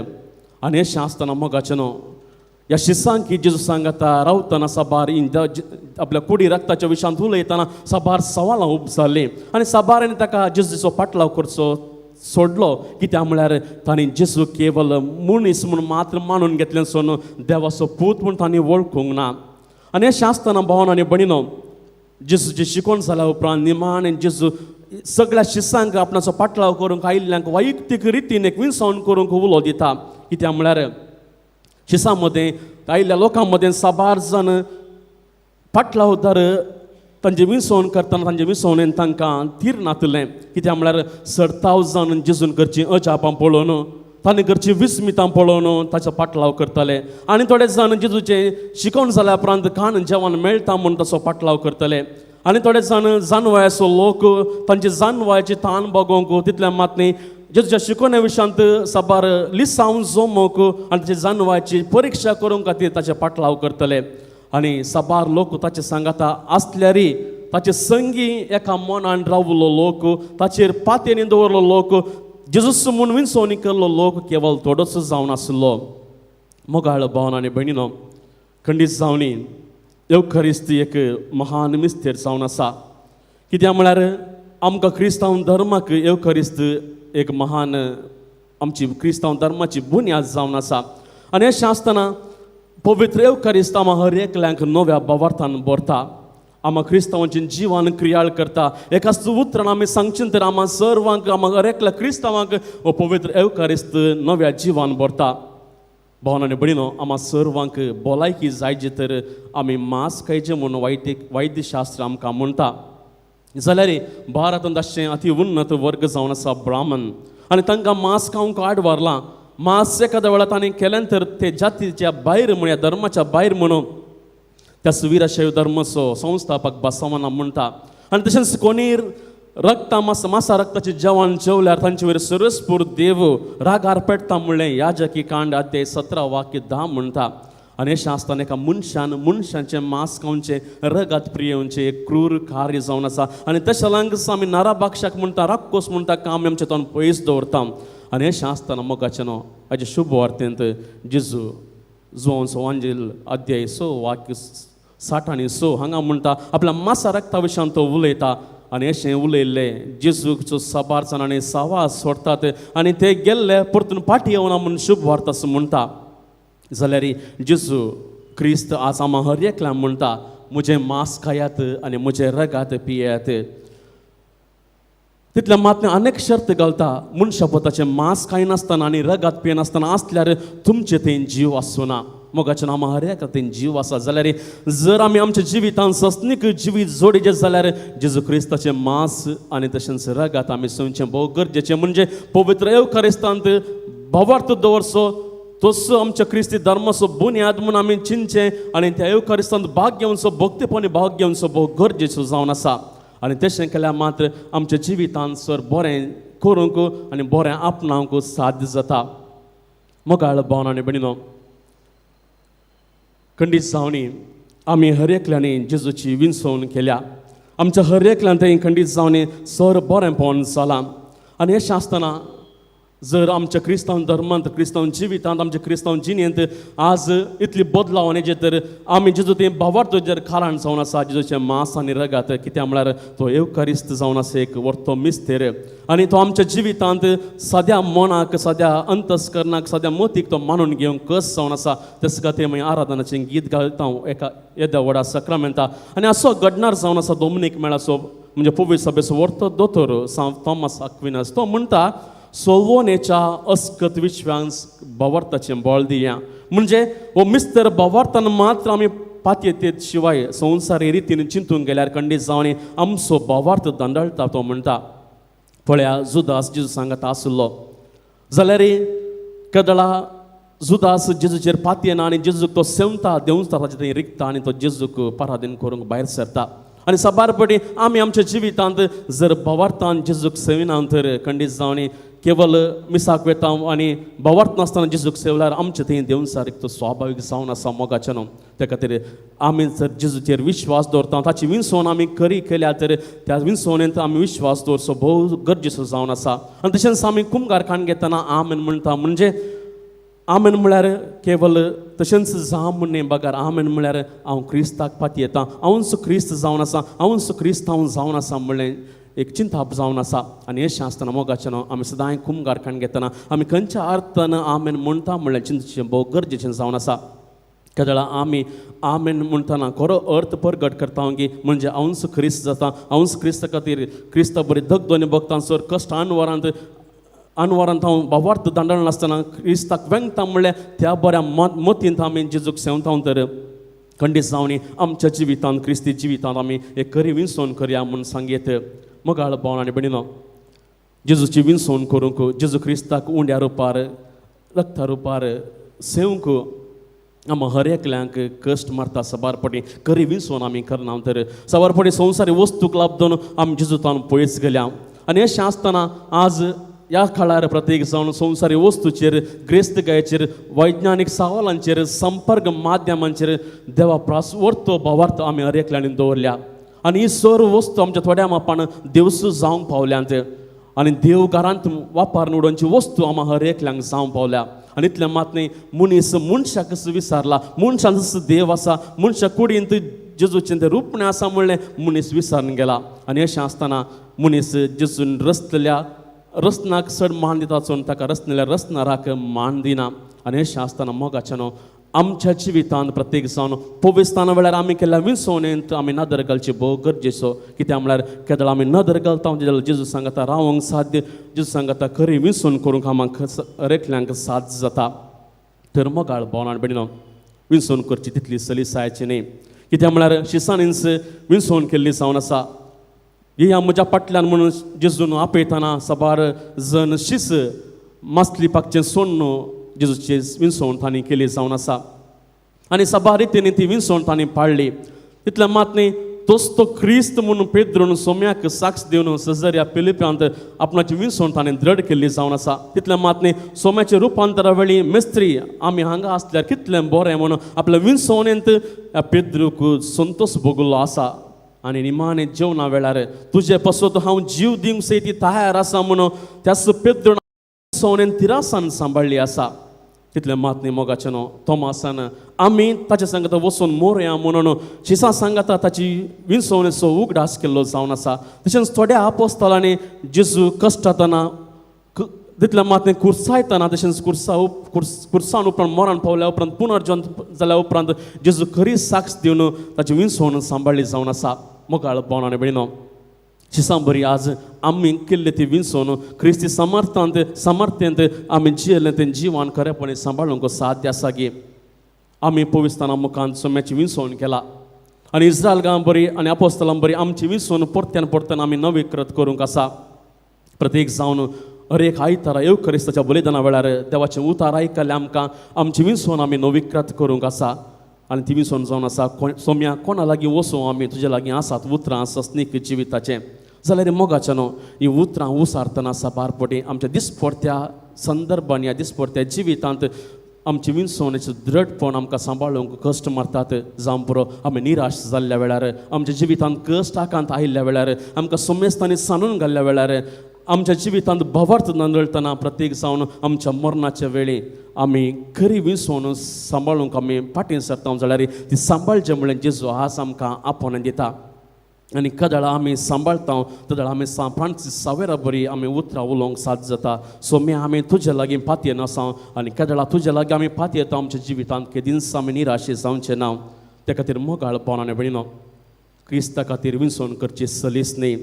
आनी अशें आसतना मोगाचें न्हू ह्या शिसांकी जेजू सांगता रावतना साबार आपल्या कुडी रक्ताच्या विशयांत उलयतना साबार सवालां उब जालीं आनी साबारांनी ताका जेजूचो पाटलाव करचो सोडलो. कित्याक म्हळ्यार तांणी जेजू केवल मनीस म्हूण मात्र मानून घेतलें सोन देवाचो पूत म्हूण तांणी वळखूंक ना. आनी अशें आसतना भावन आनी भयणीनो, जेजूची शिकवण जाल्या उपरांत निमाणें जेजू सगळ्या शिसांक आपणाचो पाटलाव करूंक आयिल्ल्यांक वैयक्तीक रितीन एक विसवण करूंक उलो दिता. कित्याक म्हळ्यार शिसां मदें आयिल्ल्या लोकां मदें साबार जाण पाटलावदार तांचे विसवण करतना तांचे विसवणेन तांकां तीर नातलें. कित्याक म्हळ्यार सरताव जावन जेजून करची अजापां पळोवन, ताणें करची विस्मितां पळोवन ताचो पाटलाव करताले. आनी थोडे जाण जेजूचें शिकोवन जाल्या उपरांत खाण जेवण मेळटा म्हूण ताचो पाटलाव करतले. आनी थोडे जाण जानवायाचो लोक तांची जानवायाची तान बगोवंक तितल्या मात न्ही जेजूच्या शिकोवण्या विशयांत साबार लिसांव जमोवंक आनी ताची जानवायाची परिक्षा करूंक खातीर ताचे पाटलाव करतले. आनी साबार लोक ताचे सांगाता आसल्यारी ताचे संगी एका मनान रावलो लोक, ताचेर पातयेनी दवरलो लोक, जेजूस म्हूण विसवणी केल्लो लोक केवल थोडोच जावन आसलो. मोगाळ भावन आनी भयणीनो, खंडीत जावनी येवखरिस्त एक महान मिस्तेर जावन आसा. कित्याक म्हळ्यार आमकां क्रिस्तांव धर्माक येवकारिस्त एक महान आमची क्रिस्तांव धर्माची बुन्याद जावन आसा. आनी अशें आसतना पवित्र येवकारिस्त आमकां हर एकल्यांक नव्या भावार्थान भरता, आमकां क्रिस्तांवांचे जिवान क्रियाळ करता. एकाच उतरान आमी सांगचें तर आमकां सर्वांक, आमकां हर एकल्या क्रिस्तांवांक हो पवित्र येवकारिस्त नव्या जिवान भरता. भावन आनी भयणीनो, आमकां सर्वांक भलायकी जायची तर आमी मांस खायचें म्हूण वैद्यशास्त्र आमकां म्हणटा. जाल्यार भारतांत अशें अति उन्नत वर्ग जावन आसा ब्राह्मण, आनी तांकां मांस खावंक आड व्हरलां. मांस एखाद्या वेळार तांणी केलें तर ते जातीच्या भायर म्हळ्यार धर्माच्या भायर म्हणून त्या सुवीराशैव धर्माचो संस्थापक बसवना म्हणटा. आनी तशेंच कोणी रक्ता मासा मासा रक्ताचें जेवण जेवल्यार तांचे वयर सरसपूर देव रागार पेटता म्हणलें याजकी कांड अध्याय 17 वाक्य 10 म्हणटा. आनी अशें आसतना एका मनशान मनशाचें मांस खावचें, रगात पियेवचें एक क्रूर कार्य जावन आसा. आनी तशें लागस आमी नराभाक्षाक म्हणटा, राक्कोस म्हणटा, का आमी आमचें तोंड पयस दवरता. आनी अशें आसतना मोगाचें न्हू हाजे शुभ वार्तेंत जेजू जुवांव वांजेल अध्याय 6 वाक्य 60 आनी 6 हांगा म्हणटा आपल्या मासा रक्ता विशयान तो उलयता. आनी अशें उलयल्लें जेजूचो साबार जाणांनी सावास सोडटात आनी ते गेल्ले परतून फाटी येवना म्हूण शुभ वार्ता असो म्हणटा. जाल्यार जेजू क्रिस्त आज आमकां हर एकल्या म्हणटा, म्हजें मांस खायात आनी म्हजें रगात पियात. तितल्या मात अनेक शर्त घालता, मनशा पोताचें मांस खायनासतना आनी रगात पियनासतना आसल्यार तुमचें थंय जीव आसूना. मोगाचें नांव हर एका थंय जीव आसा. जाल्यार जर आमी आमच्या जिवितांत सस्नीक जिवीत जोडीचें जाल्यार जेजू क्रिस्ताचें मांस आनी तशेंच रगात आमी सोंचें भोव गरजेचें. म्हणजे पवित्र येवकारिस्तांत भावार्थ दवरचो तसो आमच्या क्रिस्ती धर्माचो बुन्याद म्हूण आमी चिंतचें आनी त्या येवकारिस्तांत भाग घेवचो, भक्तीपणी भाग घेवचो भोव गरजेचो जावन आसा. आनी तशें केल्यार मात्र आमच्या जिवितांत सर बरें करूंक आनी बरें आपणावंक साध्य जाता. मोगाळ भावन आनी भयणीनो, खंडीत जावनी आमी हर एकल्यांनी जेजूची विंचवण केल्या. आमच्या हर एकल्यान थंय खंडीत जावनी सर बरेंपण जालां. आनी अशें आसतना जर आमच्या क्रिस्तांव धर्मांत, क्रिस्तांव जिवितांत, आमच्या क्रिस्तांव जिणेंत आज इतली बदलाव येचे तर आमी जेजू तें भावार्थ जर कारण जावन आसा जेजूचें मांस आनी रगात, कित्याक म्हळ्यार तो येवकारिस्त जावन आसा एक वर्तो मिस्तेर. आनी तो आमच्या जिवितांत सद्या मनाक, सद्या अंतस्करणाक, सद्या मतीक तो मानून घेवंक कस जावन आसा. तस खातीर मागीर आराधनाचें गीत घालता एका येद्या व्हडा सक्रामेंता. आनी असो घडणार जावन आसा दोमिनीक मेळाचो म्हणजे पवित्र सभेचो वर्तो दोतोर सांत थॉमस अक्विनस, तो म्हणटा सोवोनेच्या अस्कत विश्वांस भावार्थाचें बळ दिया. म्हणजे हो मिस्तर भावार्थान मात्र आमी पातयेत शिवाय संवसारी रितीन चिंतून गेल्यार खंडीत जावन आमचो भावार्थ दंडळटा. तो म्हणटा पळया जुदास जेजू सांगता आसलो जाल्यार कदळा जुदास जेजूचेर पातयेना आनी जेजूक तो सेवता देंवता ताचे थंय रिगता आनी तो जेजूक पराधीन करूंक भायर सरता. आनी साबार पटी आमी आमच्या जिवितांत जर भावार्थान जेजूक सेविना तर खंडीत जावन केवल मिसाक वेता आनी भावार्थ नासतना जेजूक सेवल्यार आमचे थंय देवसारीक तो स्वाभावीक जावन आसा मोगाचें न्हू. त्या खातीर आमी जर जेजूचेर विश्वास दवरता, ताची विंचवण आमी खरी केल्या तर त्या विंचवणेंत आमी विश्वास दवरचो भोव गरजेचो जावन आसा. आनी तशेंच आमी कुमगार खाण घेतना आमेन म्हणटा. म्हणजे आमेन म्हळ्यार केवल तशेंच जावं म्हूण न्ही, बगर आमेन म्हळ्यार हांव क्रिस्ताक पातयेता, हांवूच क्रिस्त जावन आसा, हांवूच क्रिस्तांव जावन आसा म्हणलें एक चिंताप जावन आसा. आनी अशें आसतना मोगाचें न्हू आमी सदांय कुमगार खाण घेतना आमी खंयच्या अर्थान आमेन म्हणटा म्हणलें चिंतचें भोव गरजेचें जावन आसा. केदळा आमी आमेन म्हणटना खरो अर्थ परगट करता की म्हणजे हांवूच क्रिस्त जाता, हांवूच क्रिस्ता खातीर क्रिस्ता बरी दगदोनी भोगता सर कश्ट अनवरांत अनवरांत हांव भावार्थ दांडळ नासतना क्रिस्ताक वेंगता म्हणल्यार त्या बऱ्या मतींत आमी जेजूक सेवता तर खंडीत जावनी आमच्या जिवितांत क्रिस्ती जिवितांत आमी एक खरी विंचवण करया म्हूण सांगयत. मोगाळ भाव आनी भयणीनो, जेजूची विंचवण करूंक, जेजू क्रिस्ताक उंड्या रुपार रक्ता रुपार सेवंक आमी हर एकल्यांक कश्ट मारता साबार पटी खरी विंचवण आमी करना तर साबार पटी संवसारी वस्तूक लाबदून आमी जेजूतान पयस गेल्या. आनी अशें आसतना आज ह्या काळार प्रत्येक जावन संवसारी वस्तूचेर, ग्रेस्तकायेचेर, वैज्ञानीक सवालांचेर, संपर्क माध्यमांचेर देवा प्रास वर्तो भावार्थ आमी हर एकल्यांनी दवरल्या. आनी ही सर्व वस्तू आमच्या थोड्या मापान देवसू जावंक पावल्यात आनी देव घरांत वापर उडोवची वस्तू आमकां हर एकल्यांक जावंक पावल्या. आनी इतलें मात न्ही, मनीस मनशाक विसारला, मनशान जसो देव आसा, मनशा कुडींत जेजूचें तें रूपणें आसा म्हणलें मनीस विसरून गेला. आनी अशें आसतना मनीस जेजून रसतल्या रसनाक चड मान दिता चोवन ताका रसनल्या रसनाराक मान दिना. आनी अशें आसतना मोगाच्यानो आमच्या जिवितांत प्रत्येक जावन पविस्ताना वेळार आमी केल्ल्या विसवणेंत आमी नदर घालची भोव गरजेचो. कित्याक म्हळ्यार केदळ आमी नदर घालता जाल्यार जेजू सांगता रावंक साध्य, जेजू सांगता खरी विसवण करूंक आमकां हरेकल्यांक साध्य जाता. तर मोगाळ भोवनान भयणीनो विसवण करची तितली सलिसायची न्ही. कित्याक म्हळ्यार शिसानीच विसवण केल्ली जावन आसा. ह्या म्हज्या फाटल्यान म्हणून जेजून आपयतना साबार जण शीस मासली पाकचें सोडून जेजूचे विसवण तांणी केली जावन आसा. आनी साबार रितीन ती विसवण तांणी पाळ्ळी. तितलें मात न्ही तोच तो क्रिस्त म्हणून पेद्रून सोम्याक साक्ष दिवन सजर्या पिलिप्यांत आपणाची विसवण ताणें द्रढ केल्ली जावन आसा. तितलें मात न्ही सोम्याचे रुपांतरा वेळी मिस्त्री आमी हांगा आसल्यार कितलें बरें म्हणून आपल्या विसवणेंत ह्या पेद्रूक संतोश भोगल्लो आसा. आनी निमाणे जेवणा वेळार तुजे पासत हांव जीव दिवंक सयत तयार आसा म्हणून त्याच पेद्रून विसवणेन तिरासान सांबाळ्ळी आसा. तितलें मात न्ही मोगाचें न्हू तोमासान आमी ताच्या सांगता वचून मोरया म्हणून शिसां सांगता ताची विसवणेचो उगडास केल्लो जावन आसा. तशेंच थोड्या आपोस्तालांनी जेजू कश्टातना तितलें मात न्ही कुर्सायतना तशेंच कुर्सान उपरांत मरण पावल्या उपरांत पुनर्जन जाल्या उपरांत जेजू खरी साक्ष दिवन ताची विसवण सांबाळ्ळी जावन आसा. मोगाळ भोवन आनी भयणीनो शिसां बरी आज आमी केल्ले ती विसवण क्रिस्ती समर्थांत सामर्थ्यांत आमी जियेल्लें तें जिवान खरेपणी सांबाळूंक साध्य आसा गी. आमी पविस्ताना मुखान सोम्याची विसवण केला आनी इस्रायल गांव बरी आनी आपोस्तलां बरी आमची विसवण परत्यान परत्यान आमी नवीकृत करूंक आसा. प्रत्येक जावन हर एक आयतारा येवकरिस्ताच्या बलिदाना वेळार देवाचें उतार आयकल्लें आमकां आमची विसवण आमी नवीकृत करूंक आसा. आनी ती विसवण जावन आसा सोम्या कोणा लागीं वचूं आमी तुजे लागीं आसात उतरां सस्नीक जिविताचें जाल्यार मोगाचें न्हू ही उतरां उसारतना साबार पटी आमच्या दिसपडत्या संदर्भान ह्या दिसपडत्या जिवितांत आमची विसवणेचें दृढपण आमकां सांबाळूंक कश्ट मारतात. जावं पुरो आमी निराश जाल्ल्या वेळार आमच्या जिवितांत कश्ट आकांत आयिल्ल्या वेळार आमकां सोमेस्तांनी सांडून घाल्ल्या वेळार आमच्या जिवितांत भवार्थ नंदळटना प्रत्येक जावन आमच्या मरणाच्या वेळी आमी खरी विसवण सांबाळूंक आमी फाटीं सरता जाल्यार ती सांबाळचें म्हणल्यार जेजू आज आमकां आपोवन दिता. आनी कदळ आमी सांबाळता तदळ आमी फ्रांसीस सावेरा बरी आमी उतरां उलोवंक साथ जाता. सोम्या आमी तुजे लागीं पातयेन आसा आनी कदळा तुजे लागीं आमी पातयेता आमच्या जिवितांत केदींच आमी निराशे जावचें ना. त्या खातीर मोगाळ भोवन आनी भयणीनो क्रिस्ता खातीर विसवण करची सलीस न्ही.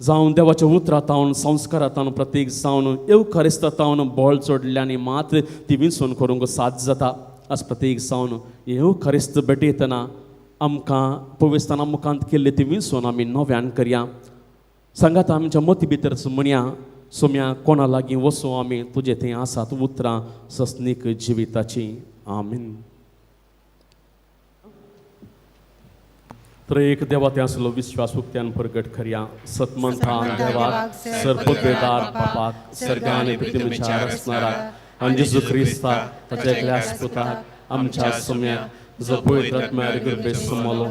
जावन देवाच्या उतरां तावन संस्कारां तावन प्रत्येक जावन येवकारिस्ता तावन बळ चडल्यानी मात ती विसवण करूंक साथ जाता. आज प्रत्येक जावन येवकारिस्त भेटयतना आमकां पविस्ताना मुखांत केल्ली ती विसवण आमी नव्यान करया. सांगात आमच्या मती भितर म्हणया सोम्या कोणा लागीं वचूं आमी तुजे थंय आसात उतरां सस्नीक जिविताची. आमीन. तर एक देवा ते आसलो विश्वास उक्त्यान प्रगट करया. सतमंथान देवाक सर्पदेदार बापाक सर्गान पृथ्वीच्या रचणाराक आनी जेजू क्रिस्ताक ताच्या एकल्या पुताक आमच्या सोम्याक जो पवित्र आत्म्यार गर्भे समलो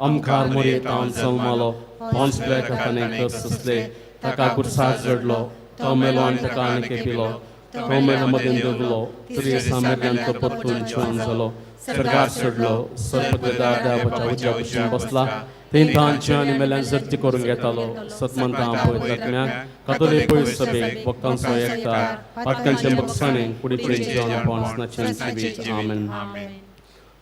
आमकार मोरयेतावन जल्मलो पोन्स पिलाताने कसले ताका कुर्सार जडलो तो मेलो आनी ताका आनी केपिलो तो मेलो मदें दवरलो तरी सामेल्यान तो परतून जिवन जालो सरकार सोडलो सर्पदेदार देवाच्या उज्या कुशीन बसला थंय आनी मेल्यान सर्ती करून घेतालो. सतमंता पवित्र आत्म्याक कातोलीक पवित्र सभेक भक्तांचो एकता पातकांचे बक्षाणे कुडीचें जिवन पोंसनाचें जिवीत. आमेन.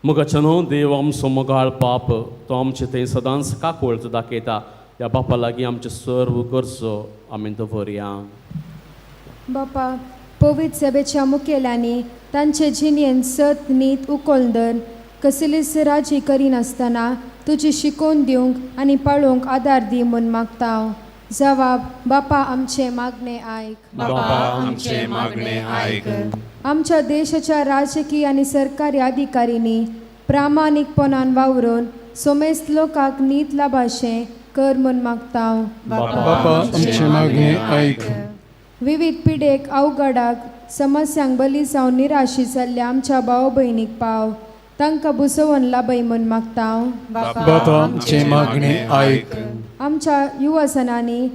मोगाचें न्हू देव आमचो मोगाळ बाप तो आमचे थंय सदांच काकूळट दाखयता. ह्या बापा लागीं आमचे सर्व गरजो आमी दवरया. बापा पवित्र सभेच्या मुखेल्यांनी तांचे जिणेन सत नीत उखल कसलीच राजी करिनासतना तुजी शिकोवन दिवंक आनी पाळोवंक आदार दी म्हूण मागता हांव. जवाब बापा आमचें मागणें आयक. बापा आमचें मागणें आयक. आमच्या देशाच्या राजकीय आनी सरकारी अधिकाऱ्यांनी प्रामाणीकपणान वावरून सोमेस्त लोकांक नीत लाभाशें कर म्हूण मागता हांव. बापा आमचें मागणें आयक. विविध पिडेक अवघडाक समस्यांक बली जावन निराशी जाल्ल्या आमच्या भाव भयणीक पाव तांकां बुसोवन लाभय म्हूण मागता हांव. बापा आमचें मागणें आयक. आमच्या युवजनांनी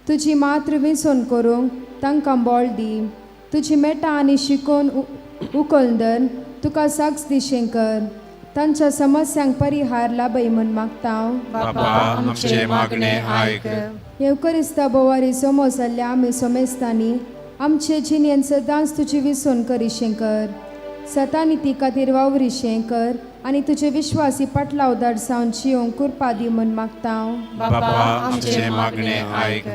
तुजी मातृ विसवण करूंक तांकां बळ दी. तुजी मेटां आनी शिकोवन उखल धर तुका साक्ष दिशें कर. तांच्या समस्यांक परिहार लाभय म्हूण मागता. बापा आमचे मागणे आयक. येवकरिस्ता बोवारी सोमो जाल्ल्या आमी सोमेस्तांनी आमचे जिणेन सदांच तुजी विसवण करिशें कर, सतानी ती खातीर वावरिशें कर आनी तुजे विश्वासी पाटलावदार जावन जियोंक कुरपा दी म्हूण मागता. बापा आमचे मागणे आयक.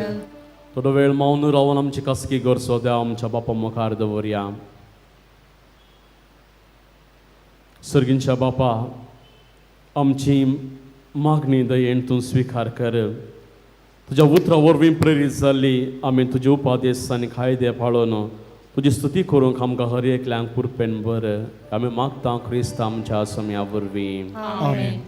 थोडो वेळ मौन रावन आमची खासगी गरजो देव आमच्या बापा मुखार दवरया. सर्गींच्या बापा, आमची मागणी दयेन तूं स्विकार कर. तुज्या उतरां वरवीं प्रेरीत जाल्ली आमी तुजे उपादेश आनी कायदे पाळून तुजी स्तुती करूंक आमकां हर एकल्यांक पुरपेन बर आमी मागता क्रिस्त आमच्या सम्या वरवीं. आमेन.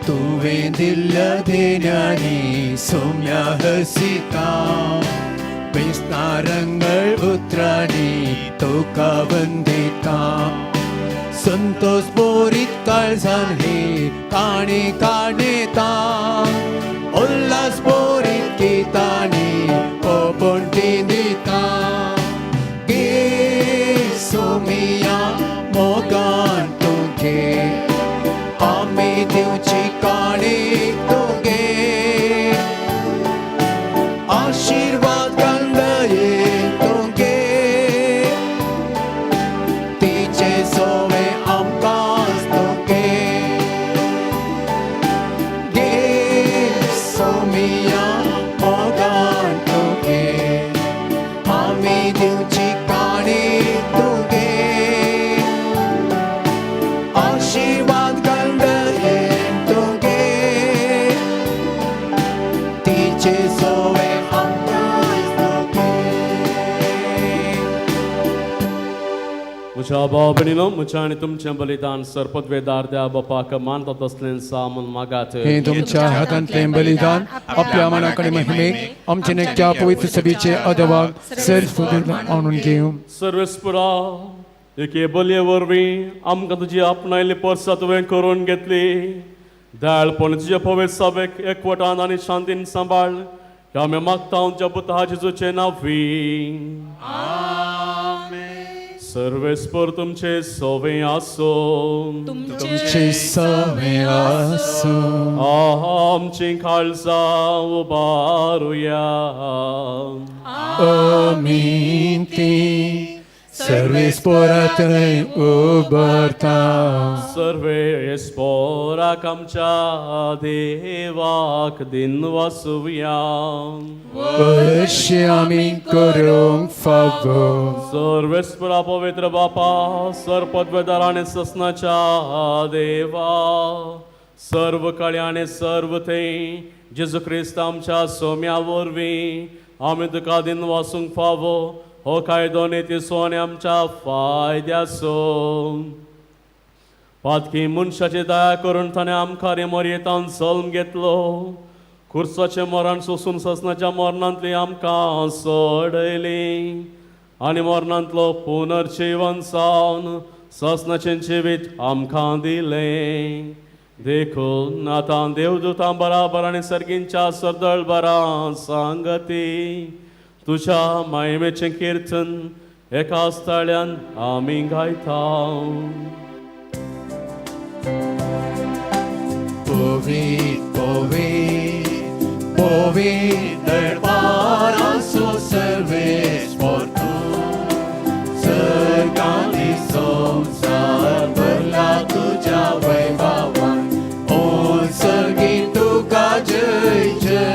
तुवें दिल्ल्या देण्यांनी सोम्या हसिता, बेस्तारंगळ उतरांनी तुका वंदिता. संतोष बोरीत काळजान ही काणी काणयता, उल्हास बोरीत गितांनी पोपंटी दिता. गे सोमिया मोगान तुगे आमी दिवची काणी तुगे, आशिर्वाद गंदये तुगे, तिचे सोवे आमकां तुगे. गे सोमिया मोगान तुगे आमी दिवची काणी तुगे, आशिर्वाद गंदये तुगे, तिचे सोवे आमकां तुगे. म्हज्या भाव भयणीनो, म्हज्या आनी तुमचें बलिदान सरपदवेदार त्या बापाक मानता तसलें सा म्हूण मागात. हे तुमच्या हातांतलें बलिदान आपल्या मनाकडे महिमेक आमचे नेकच्या पवित्र सभेचे अदवाक सर्व आणून घेवं. सर्वेस्पुरा, एके बलये वरवीं आमकां तुजी आपणायल्ली परसा तुवें करून घेतली. दयाळपण तुजे पवित्र सभेक एकवटान आनी शांतीन सांबाळ. ह्या आमी मागता तुज्या पुता जेजूचे नांवी. सर्वेस्पर तुमचे सोवे आसो. तुमचे सवे आसूं. आमची काळजां उबारुया. आमी ती सर्वेस्पोरा थंय उबारता. सर्वेस्पोराक आमच्या देवाक दिन वासुया. अशें आमी करूंक फावो. सर्वेस्परा पवित्र बापा, सर्पदवेदार आनी ससनाच्या देवा, सर्व काळी आनी सर्व थंय जेजू क्रिस्त आमच्या सोम्या वरवीं आमी तुका दिन वासूंक फावो. हो कायदो नीतीचो आनी आमच्या फायद्याचो. पातकी मनशाची दया करून ताणें आमकां रे मरयेतान जल्म घेतलो. खुर्साचें मरण सोसून ससनाच्या मरणांतली आमकां सोडयली आनी मरणांतलो पुनर्जीवन जावन ससनाचें जिवीत आमकां दिलें. देखून आतां देवदूतां बराबर आनी सर्गींच्या सरदळ बरां सांगती तुज्या मायमेचें किर्तन एका स्थळ्यान आमी गायता. पवित्र पवित्र पवित्र दरबाराचो सर्वेस्पर तूं, सर्गांनी संवसार भरला तुज्या वैभवान. ओ सर्गी तुका जय जय.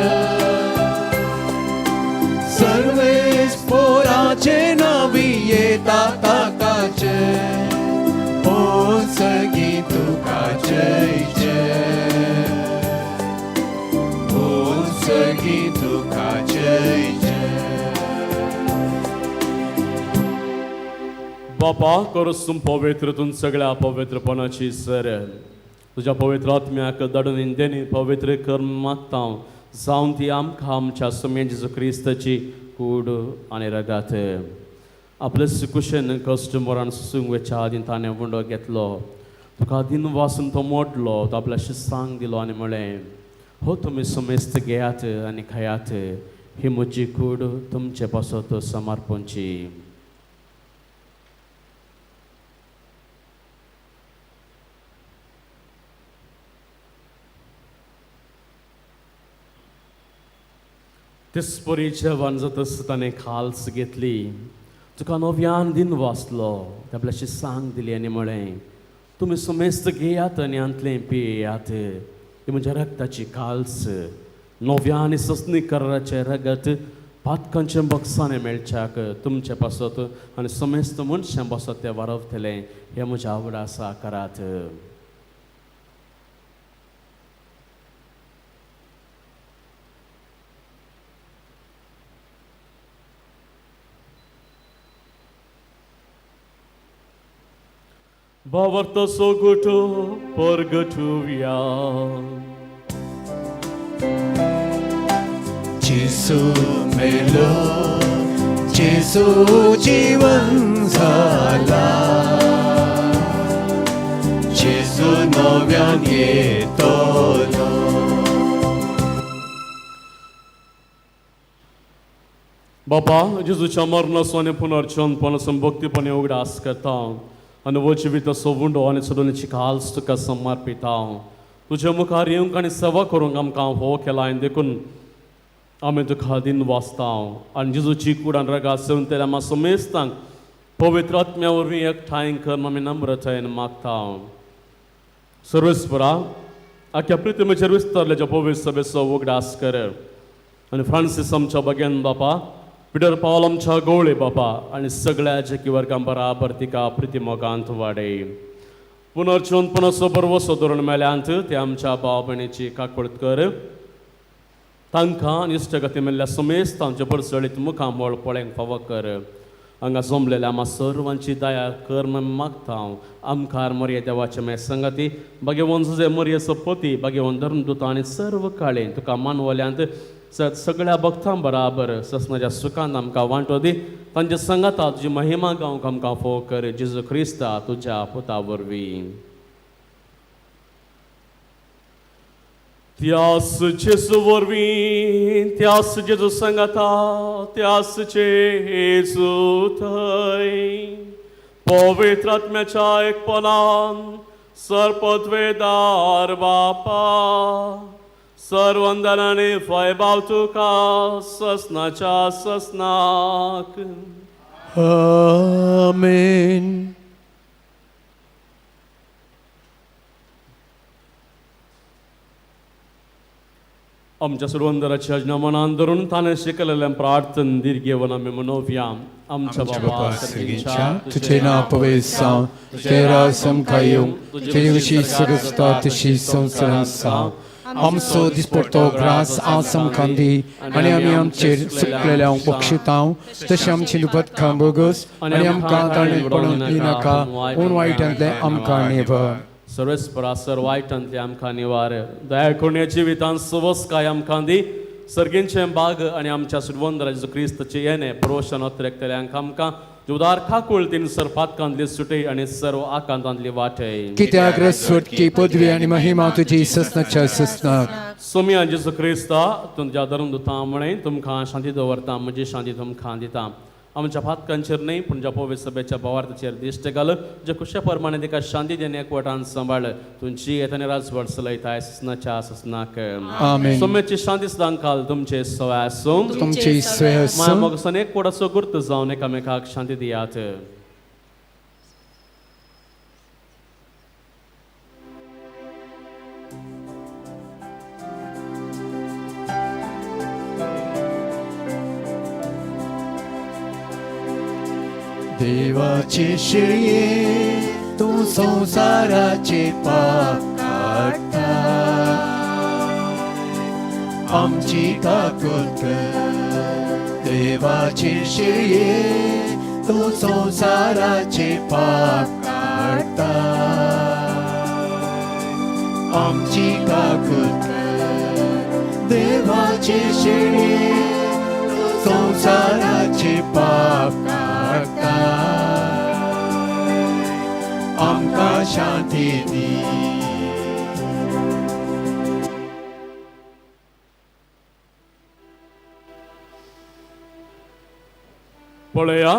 सर्वेस्पोराचे नांवी येता ताका जय. ओ सर्गी तुका जय जय. ओ सर्गी तुका जय जय. बापा, करूस पवित्र तूं सगळ्या पवित्रपणाची सर तुज्या पवित्र आत्म्याक धाडून देणी पवित्र कर मागता जावन ती आमकां आमच्या सुमे जेजू क्रिस्ताची कूड आनी रगात. आपले कुशेन कश्ट मरण सोसूंक वयच्या आदीं ताणें उंडो घेतलो, तुका दिन वासून तो मोडलो, तो आपल्या शिस्सांक दिलो आनी म्हळें, हो तुमी समेस्त घेयात आनी खायात, ही म्हजी कूड तुमचे पासत समर्पणची. तेचपरी जेवण जातच ताणें खाल्स घेतली, तुका नव्यान दिन वाचलो, त्या आपल्याशी सांग दिली आनी म्हळें, तुमी समेस्त घेयात आनी हांतलें पियेयात, ही म्हज्या रक्ताची काल्स, नव्या आनी सस्नी कराराचें रगत पातकांच्या बक्षांनी मेळच्याक तुमचे पासत आनी समेस्त मनशां पासत तें वारवतलें, हें म्हज्या आवड आसा करात. भावार्थ सोगोटो परगटुया. जेसू मेलो, जेसू जीवन जाला, जेसू नव्यान येतलो. बापा, जेजूच्या मरणाचो आनी पुनर्जन्मपणाचो भक्तीपणे उगडास करता आनी हो जिविताचो उंडो आनी चलोवणेची काल्स तुका समर्पिता. तुज्या मुखार येवंक आनी सेवा करूंक आमकां हो केला देखून आमी तुका दिन वाचता आनी जेजूची कुडान रगात सेवन आमकां समेस्तांक पवित्र आत्म्या वरवीं एकठांय करून आमी नम्रतायेन मागता. सर्वेस्परा, आख्या प्रितमेचेर विस्तारल्याच्या पवित्र सभेचो उगडास कर आनी फ्रांसीस आमच्या बगेन बापा, पिटर पावल आमच्या गवळे बापा आनी सगळ्या जेकी वर्गां बराबर तिका प्रिती मोगांत वाडय. पुनर्जिवनपणाचो बरवसो धरून मेल्यांत ते आमच्या भाव भयणीची काकूळत कर, तांकां आनी इश्टगती मेल्ल्या समेस्त आमच्या परसळीत मुखामळ पळेंक फावो कर. हांगा जमलेल्या आमा सर्वांची दया कर म्हण मागता हांव. आमकार मरये देवाचे मे संगती भाग्यवंत जुजे मरयेचो पती भाग्यवंत धर्मदूत आनी सर्व काळे तुका मानवल्यांत सगळ्या भक्तां बराबर ससनाच्या सुखान आमकां वांटो दी. तांच्या संगाता तुजी महिमा गावंक आमकां फोव कर, जेजू क्रिस्ता तुज्या पुता वरवीं. त्यास जेजू वरवीं, त्यास जेजू संगाता, त्यास जेजू थंय पवित्र आत्म्याच्या एकपणान सर्पत्वेदार बापा, सर्वंदनाने फैबाव तुका ससनाच्या ससनाक. आमेन. आमच्या सुरवंदराच्या आज्ञा मनान धरून ताणें शिकलेलें प्रार्थन दीर्घेवन आमी मनोवया. आमच्या बाबा सर्गीच्या, तुझे नांव पवित्र जावं, तुजें राज आमकां येवं, तुजी विशीं स्वर्गांत तशी संवसारांत जावं. आमचो दिसपडतो ग्रास आज आमकां दी आनी आमी आमचेर सुकलेल्यांक बक्षितांव, तशें आमची दुपदकां बोगस आनी आमकां ताणें पडूंक दिनाका, पूण वायटांतलें आमकां निवार. सर्वेस्परा सर वायटांतलें आमकां निवार. दया करून ह्या जिवितांत सुवस्काय आमकां दी. सर्गींचें बाग आनी आमच्या सुरवंदरा जेजू क्रिस्ताचें येणें प्रोशन अत्रेकतल्यांक आमकां उदार काकुळतीन सर पातकांतली सुटय आनी सर्व आकांतांतली वाटय. कित्याक रसवटकी पदवी आनी महिमा तुजी ससनाच्या ससनाक. सोमिया जेजू क्रिस्ता तुमच्या धर्मदुतां म्हळें, तुमकां शांती दवरता, म्हजी शांती तुमकां दिता. आमच्या पातकांचेर न्हय पूण ज्या पवित्र सभेच्या भावार्थाचेर दिश्ट घाल, जे खुशे प्रमाणे तिका शांती देणे एकवटान सांबाळ. तुमची येतानी राजवट चलयताय ससनाच्या ससनाक. आमेन. सोम्याची शांती सदां काल तुमचे सवय आसूं. तुमची सोय माया आसूं. मोगसान एक कोडाचो गुर्त जावन एकामेकाक शांती दियात. देवाचे शिळये तूं संवसाराचे पाप काडटा, आमची काकूत कर. देवाचे शिळये तूं संवसाराचे पाप काडटा, आमची काकूत कर. देवाचे शिळये तूं संवसाराचे पाप काडटा, आमकां शांती दी. पळया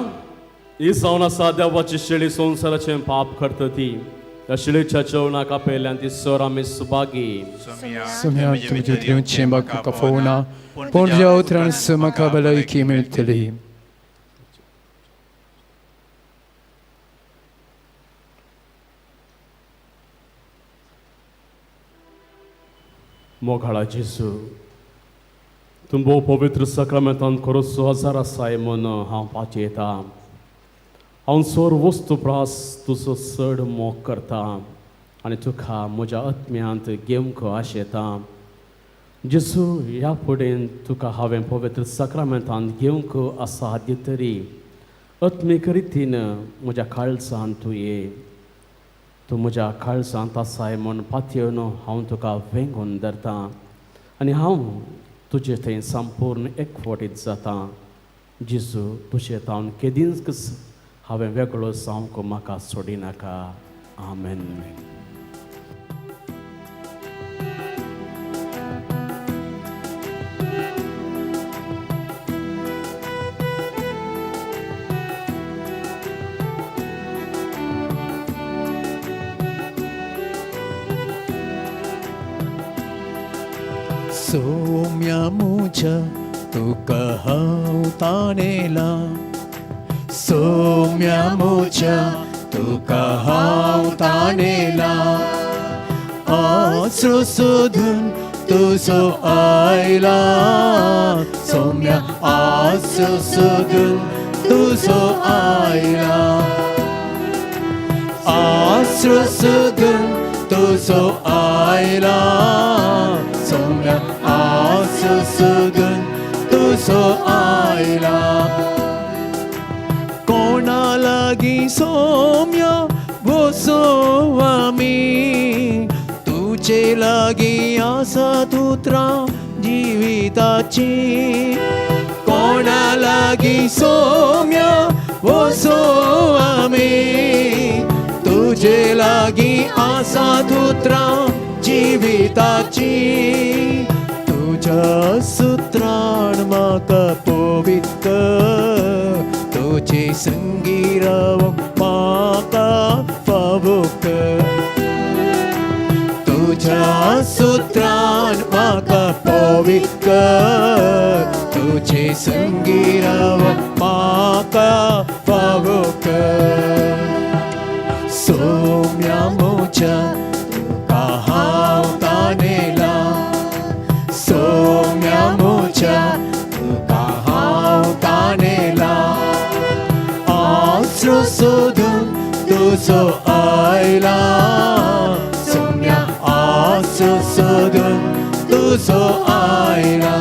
ही जावन आसा देवाची शेळी संवसाराचें पाप करता ती ह्या शेळीच्या जेवणाक आपयल्यान ती सर आमी सुभागी. सोम्या तुमचे दिवचे म्हाका फोना पूण तुज्या उतरान म्हाका भलायकी मेळटली. मोगाळा जेजू, तुमचो पवित्र साक्रामेंतान खरोच हजार आसाय म्हूण हांव पातयेता. हांव सोर वस्तू प्रास तुजो चड मोग करता आनी तुका म्हज्या आत्म्यांत घेवंक आशेता. जेजू, ह्या फुडें तुका हांवें पवित्र साक्रामेंतान घेवंक असाध्य तरी आत्मीक रितीन म्हज्या काळजांत तूं ये. तूं म्हज्या काळजांत आसाय म्हूण पातयेवन हांव तुका वेंगून धरता आनी हांव तुजे थंय संपूर्ण एकवटीत जाता. जेजू, तुजे तावन केदींच हांवें वेगळो जावंक म्हाका सोडिनाका. आमेन. सोम्या मुझ्या तुका हांव ताणेला, सोम्या मुझ्या तुका हांव ताणेला, आसरो सोदून तुजो आयला, सोम्या आसरो सोदून तुजो आयला, आसरो सोदून तुजो आयला, सोम्या आसरो सोदून तुजो आयला. कोणा लागीं सोम्या वसो आमी, तुजे लागीं आसा उतरां जिविताची, कोणा लागीं सोम्या वसो आमी, तुजे लागीं आसा उतरां जिविताची, तुज्या सुत्रान म्हाका पवित्र, तुजे संगी रावंक म्हाका फावो कर, तुज्या सुत्रान म्हाका पवित्र, तुजे संगी रावंक म्हाका फावो कर. सोम्या म्हज्या तुका हांव ताणेला, सोम्या म्हज्या तुका हांव ताणेला, आसरो सोदून तुजो आयला, सोम्या आसरो सोदून तुजो आयला,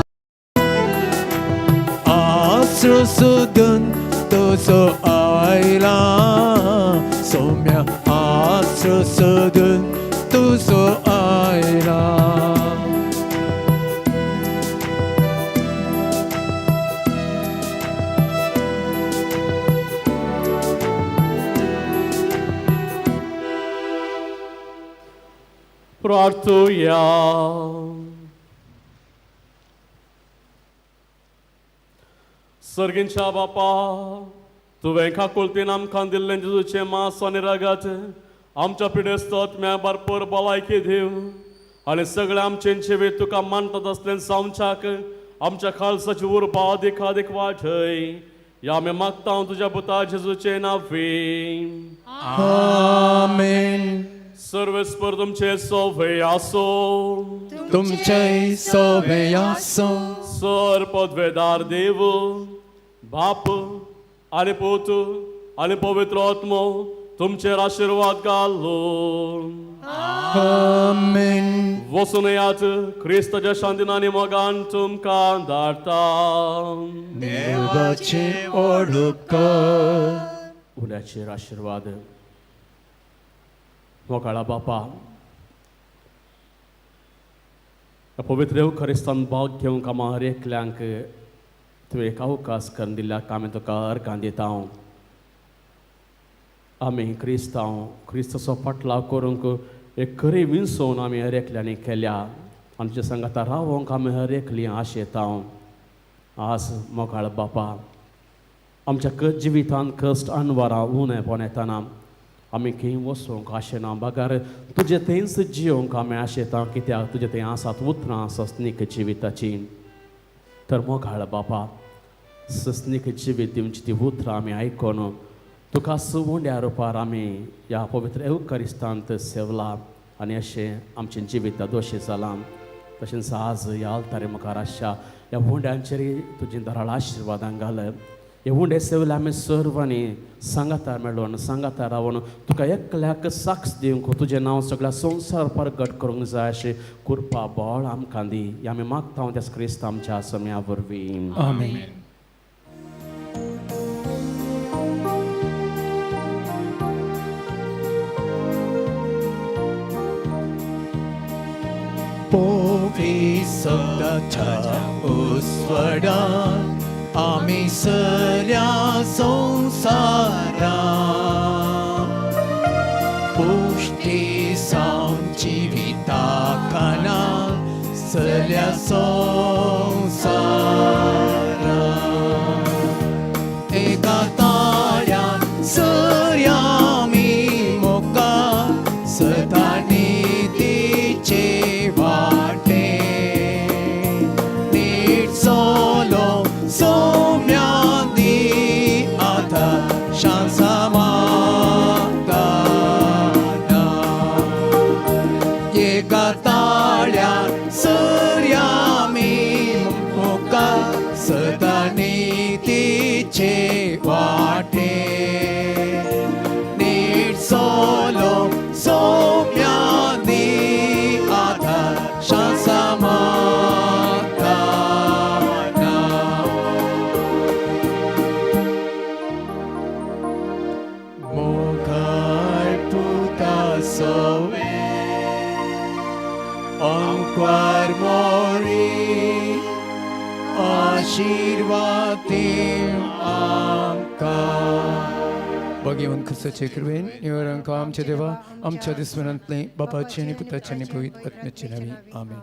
आसरो सोदून तुजो आयला, सोम्या आसरो सोदून तुजो आयला. प्रार्थुया. सर्गींच्या बापा, तुवें काकुळतीन आमकां दिल्लें जेजूचें मांस आनी रगत आमच्या पिडेस्त आत्म्या भरपूर भलायकी दिव आनी सगळें आमचें जिवीत तुका मानतात असलें जावच्याक आमच्या खालसाची उर्बा अधिकाधिक वाडय. ह्या आमी मागता तुज्या पुता जेजूचें नांवी. आमेन. सर्वेस्पर तुमचे सोवे आसो. तुमचे सोवे आसो. सर पदवेदार देव बाप आनी पूत आनी पवित्र आत्मो तुमचेर आशिर्वाद घालो. आमेन. वचून यात, क्रिस्ताच्या शांतीन आनी मोगान तुमकां धाडटा. देवाचे ओळख. उल्याचेर आशिर्वाद. मोगाळा बापा, पवित्र येवखरिस्तान भाग घेवंक आमा हर एकल्यांक तुवें एक अवकाश करून दिल्याक आमी तुका अर्गां दिता. आमी क्रिस्तांव क्रिस्ताचो फाटलाव करूंक एक खरी विनसोवन आमी हर एकल्यांनी केल्या आनी तुज्या सांगाता रावोंक आमी हर एकली आशेता. आज मोगाळ बापा, आमच्या जिवितांत कश्ट अनवरां उणेपण येतना आमी खंय वचूंक आशेना बगर तुजें थंयच जियोंक आमी आशेता कित्याक तुजें थंय आसात उतरां सस्नीक जिविताची. तर मोगाळ बापा सस्नीक जिवीत दिवची ती उतरां आमी आयकोन तुका सुवुंड्या रुपार आमी ह्या पवित्र एवकरिस्तांत सेवला आनी अशें आमचें जिवीत दोशी जालां. तशेंच आज ह्या आल्तारे मुखार आसच्या ह्या हुंड्यांचेर तुजी दराळ आशिर्वादां घाल. हे हुंडे सेवले आमी सर्वांनी सांगातार मेळून सांगातार रावन तुका एकल्याक साक्ष दिवंक तुजें नांव सगळ्या संवसार परगट करूंक जाय अशें कृपा बळ आमकां दी. हे आमी मागता त्याच क्रिस्त आमच्या सम्या वरवीं. आमेन. पोवी सदाच्या उस्वडान आमी सल्या संवसारा पुश्टी सावन जिविता खाला सल्या संवसारा एका ताळ्यान सर्या आमी मोका सदा नितीचे वाटे नीट सोलो सौम्यांदी आदर्शां समाधाना एका ताळ्यान सर्या आमी मोका सदा नितीचे वाटे नीट सोलो सौम्यांदी आदर्शां समाधाना. मोगाळ पुता सोवे अंक्वार मोरी आशिर्वादी आमकां. भगवंत क्रिस्ताचे कृपेन निवरांक आमच्या देवा आमच्या दुस्मनांतले बापाचे आनी पुताचे आनी पवित्र आत्म्याचे नांवी. आमेन.